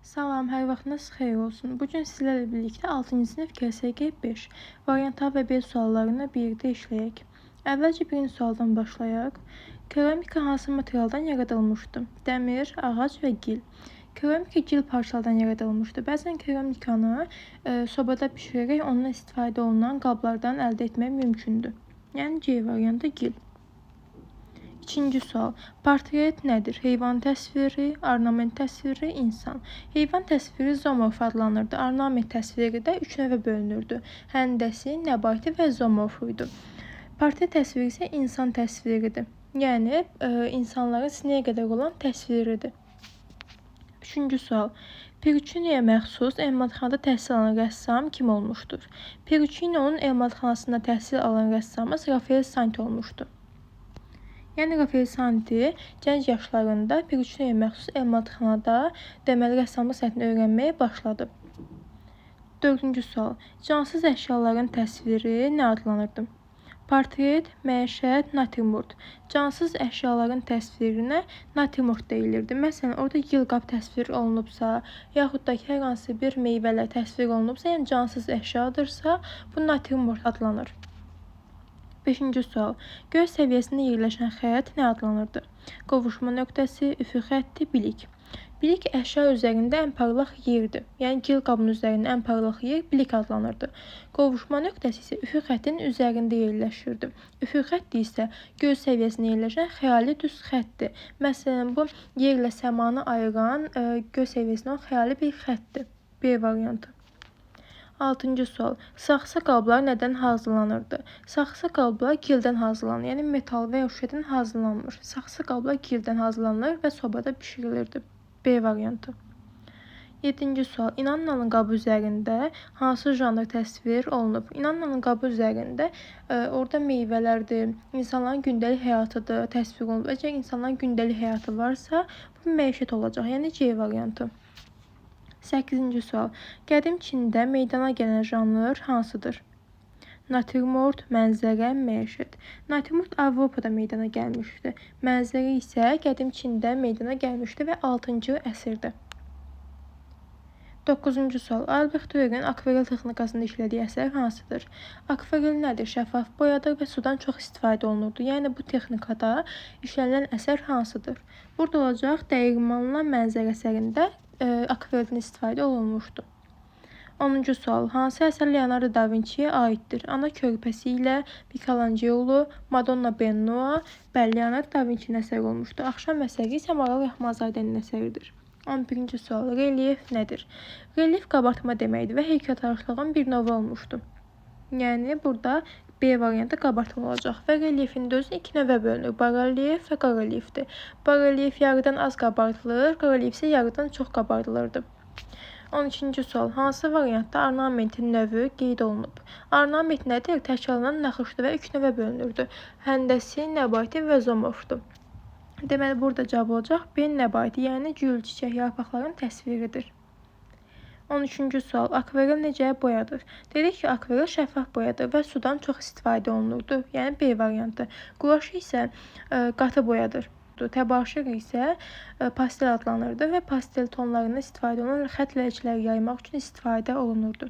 Salam, hər vaxtınız xeyir olsun. Bu gün sizlərlə birlikdə 6-cı sinif KSG 5 variant A və B suallarını birlikdə işləyək. Əvvəlcə birinci sualdan başlayaq. Keramika hansı materialdan yaradılmışdı? Dəmir, ağac və gil. Keramika gil parçalardan yaradılmışdı. Bəzən keramikanı sobada bişirərək ondan istifadə olunan qablardan əldə etmək mümkündür. Yəni C variantı gil. İkinci sual. Portret nədir? Heyvan təsviri, ornament təsviri, insan. Heyvan təsviri zoomorf adlanırdı. Ornament təsviri də üç növə bölünürdü. Həndəsi, nəbati və zoomorf idi. Portret təsviri isə insan təsviridir. Yəni insanların sinəyə qədər olan təsviridir. Üçüncü sual. Peruginoya məxsus elmadxanada təhsil alan rəssam kim olmuşdur? Perugino'nun elmadxanasında təhsil alan rəssamımız Rafael Santi olmuşdu. Yəni Rafael Santi gənc yaşlarında Peruginoya məxsus elmadxanada deməli rəssamlıq sənətini öyrənməyə başladı. Dördüncü sual. Cansız əşyaların təsviri nə adlanırdı? Portret, məişət, natürmort. Cansız əşyaların təsvirinə natürmort deyilirdi. Məsələn, orada gil qab təsvir olunubsa, yaxud da ki, hər hansı bir meyvələr təsvir olunubsa, yəni cansız əşyadırsa, bu natürmort adlanır. Beşinci sual. Göz səviyyəsində yerləşən xətt nə adlanırdı? Qovuşma nöqtəsi, üfüq xətti, bilik. Bilik əşya üzərində ən parlaq yerdir. Yəni gil qabın üzərində ən parlaq yer bilik adlanırdı. Qovuşma nöqtəsi isə üfüq xəttinin üzərində yerləşirdi. Üfüq xətti isə göz səviyyəsində yerləşən xəyali düz xəttdir. Məsələn, bu yerlə səmanı ayıran göz səviyyəsində olan xəyali bir xəttdir. B variantı. Altıncı sual. Saxsı qablar nədən hazırlanırdı? Saxsı qablar gildən hazırlanır. Yəni metal və ya şüşədən hazırlanmır. Saxsı qablar gildən hazırlanır və sobada bişirilirdi. B variantı. Yedinci sual. İnannanın qabı üzərində hansı janr təsvir olunub? İnannanın qabı üzərində orada meyvələrdir, insanların gündəlik həyatıdır təsvir olunub. Əgər insanların gündəlik həyatı varsa, bu məişət olacaq. Yəni C variantı. Səkkizinci sual. Qədim Çində meydana gələn janr hansıdır? Natürmort, mənzərə, məişət. Natürmort Avropada meydana gəlmişdi. Mənzərə isə qədim Çində meydana gəlmişdi və 6-cı əsrdə. 9-cu sual. Albrecht Dürer'in akvarel texnikasında işlədiyi əsər hansıdır? Akvarel nədir? Şəffaf boyadır və sudan çox istifadə olunurdu. Yəni bu texnikada işlənilən əsər hansıdır? Burada olacaq Dəyirmanla mənzərə əsərində akvareldən istifadə olunmuşdu. 10-cu sual. Hansı əsər Leonardo da Vinciyə aiddir? Ana körpəsi ilə Michelangelo, Madonna Benois, bəli, Leonardo da Vincinin əsəri olmuşdu. Axşam əsəri isə Maral Rəhmanzadənin əsəridir. 11-ci sual. Relyef nədir? Relyef qabartma deməkdir və heykəltaraşlığın bir növü olmuşdu. Yəni burada B variantı qabartma olacaq və relyefin də özü iki növə bölünür. Barelyef və qarelyefdir. Barelyef yarıdan az qabardılır, qarelyef isə yarıdan çox qabardılırdı. 12-ci sual. Hansı variantda ornamentin növü qeyd olunub? Ornament nədir? Təkrarlanan naxışdır və üç növə bölünürdü. Həndəsi, nəbati və zoomorfdur. Deməli, burada cavab olacaq B nəbati, yəni gül, çiçək, yarpaqların təsviridir. 13-cü sual. Akvarel necə boyadır? Dedik ki, akvarel şəffaf boyadır və sudan çox istifadə olunurdu. Yəni B variantı. Qulaş isə qatı boyadır. Təbaşir isə pastel adlanırdı və pastel tonlarından istifadə olunan xətt ləkləri yaymaq üçün istifadə olunurdu.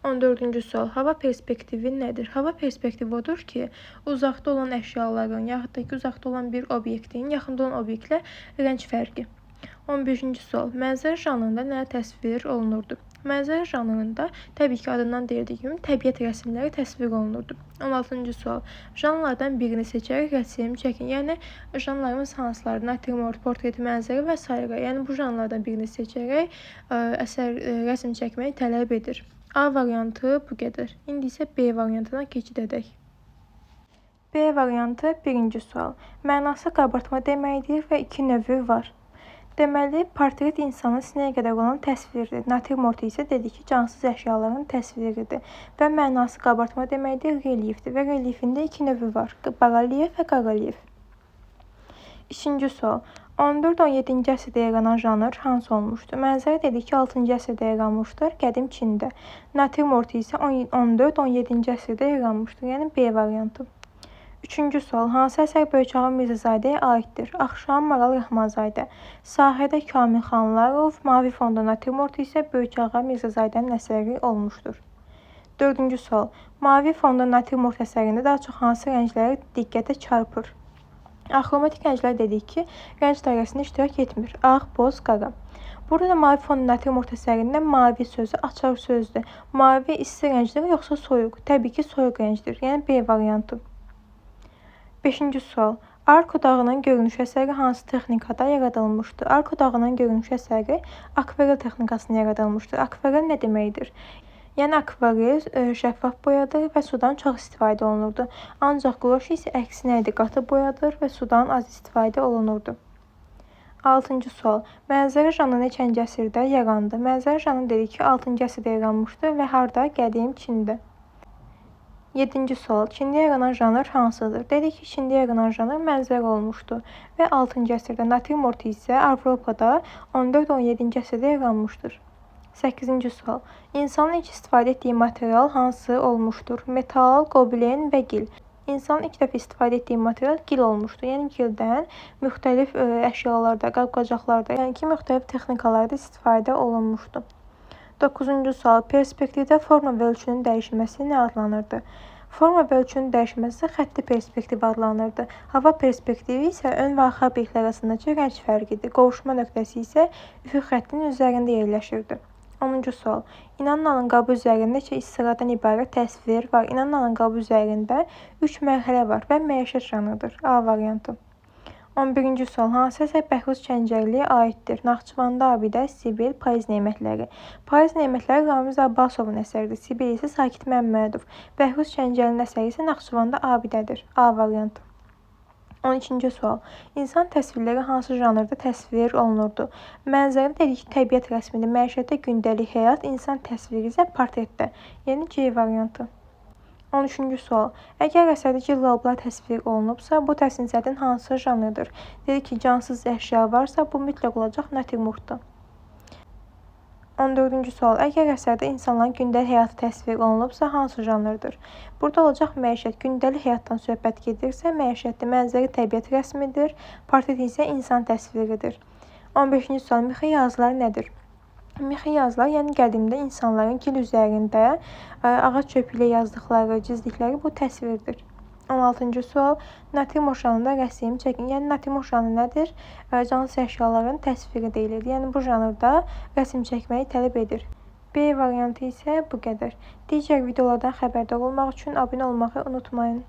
14-cü sual. Hava perspektivi nədir? Hava perspektivi odur ki, uzaqda olan əşyaların, yaxud da ki, uzaqda olan bir obyektin, yaxında olan obyektlə rəng fərqi. 15-ci sual. Mənzərə janrında nə təsvir olunurdu? Mənzərə janrında təbii ki, adından deyildiyi kimi təbiət rəsmləri təsvir olunurdu. 16-cı sual. Janrlardan birini seçərək rəsm çəkin. Yəni janrlarımız hansılardır? Natürmort, portret, mənzərə və s. Yəni bu janrlardan birini seçərək əsər rəsm çəkməyi tələb edir. A variantı bu qədər. İndi isə B variantına keçid edək. B variantı birinci sual. Mənası qabartma deməkdir və iki növü var. Deməli, portret insanın sinəyə qədər olan təsviridir. Natürmort isə dedik ki, cansız əşyaların təsviridir. Və mənası qabartma deməkdir, relyefdir. Və relyefin də iki növü var. Barelyef və qarelyef. İkinci sual. 14-17-ci əsrdə yaranan janr hansı olmuşdu? Mənzərə dedik ki, 6-cı əsrdə yaranmışdır, qədim Çində. Natürmort isə 14-17-ci əsrdə yaranmışdır. Yəni B variantı. Üçüncü sual. Hansı əsər Böyükçağa Mirzəzadəyə aiddir? Axşam, Maral Rəhmanzadə. Sahədə Kamil Xanlarov, Mavi fonda natürmort isə Böyükçağa Mirzəzadənin əsəri olmuşdur. Dördüncü sual. Mavi fonda natürmort əsərində daha çox hansı rənglər diqqətə çarpır? Axromatik rənglər dedik ki, rəng dairəsində iştirak etmir. Ağ, boz, qara. Burada da mavi fonda natürmort əsərində mavi sözü açar sözdür. Mavi isti rəngdir yoxsa soyuq? Təbii ki, soyuq rəngdir. Yəni B variantı. Beşinci sual. Arko dağının görünüşü əsəri hansı texnikada yaradılmışdır? Arko dağının görünüşü əsəri akvarel texnikasında yaradılmışdır. Akvarel nə deməkdir? Yəni akvarel şəffaf boyadır və sudan çox istifadə olunurdu. Ancaq qroş isə əksinə idi, qatı boyadır və sudan az istifadə olunurdu. Altıncı sual. Mənzərə janrı neçənci əsrdə yarandı? Mənzərə janrı dedik ki, 6-cı əsrdə yaranmışdı və harda? Qədim Çində. Yedinci sual. Çində yaranan janr hansıdır? Dedik ki, Çində yaranan janr mənzərə olmuşdu və 6-cı əsrdə, natürmort isə Avropada 14-17-ci əsrdə yaranmışdır. 8-ci sual. İnsanın ilk istifadə etdiyi material hansı olmuşdur? Metal, qoblen və gil. İnsanın ilk dəfə istifadə etdiyi material gil olmuşdur. Yəni gildən müxtəlif əşyalarda, qab-qacaqlarda, yəni ki, müxtəlif texnikalarda istifadə olunmuşdu. 9-cu sual. Perspektivdə forma və ölçünün dəyişməsi nə adlanırdı? Forma və ölçünün dəyişməsi xətti perspektiv adlanırdı. Hava perspektivi isə ön və arxa obyektlər arasındakı rəng fərqidir. Qovuşma nöqtəsi isə üfüq xəttinin üzərində yerləşirdi. 10-cu sual. İnannanın qabı üzərində neçə sıradan ibarət təsvir var? İnannanın qabı üzərində 3 mərhələ var və məişət janrıdır. A variantı. 11-ci sual. Hansı əsər Bəhruz Çəncərliyə aiddir? Naxçıvanda abidə, Sibil, Payız nemətləri. Payız nemətləri Ramiz Abbasovun əsəridir. Sibil isə Sakit Məmmədov. Bəhruz Çəncərlinin əsəri isə Naxçıvanda abidədir. A variantı. 12-ci sual. İnsan təsvirləri hansı janrda təsvir olunurdu? Mənzərədə dedik ki, təbiət rəsmidir. Məişətdə gündəlik həyat, insan təsviri isə portretdə. Yəni C variantı. 13-cü sual. Əgər əsərdə gil qalıblar təsvir olunubsa, bu təsvir sənətin hansı janrıdır? Dedik ki, cansız əşya varsa, bu mütləq olacaq natürmortda. 14-cü sual. Əgər əsərdə insanların gündəlik həyatı təsvir olunubsa, hansı janrdır? Burada olacaq məişət. Gündəlik həyatdan söhbət gedirsə, məişətdə mənzərə təbiət rəsmidir, portret isə insan təsviridir. 15-ci sual. Mixi yazıları nədir? Mixi yazılar, yəni qədimdə insanların gil üzərində ağac çöpü ilə yazdıqları, cizdikləri bu təsvirdir. 16-cı sual. Natürmort janrında rəsim çəkin. Yəni natürmort janrı nədir? Cansız əşyaların təsviri deyilir. Yəni bu janrda rəsm çəkməyi tələb edir. B variantı isə bu qədər. Digər videolardan xəbərdar olmaq üçün abunə olmağı unutmayın.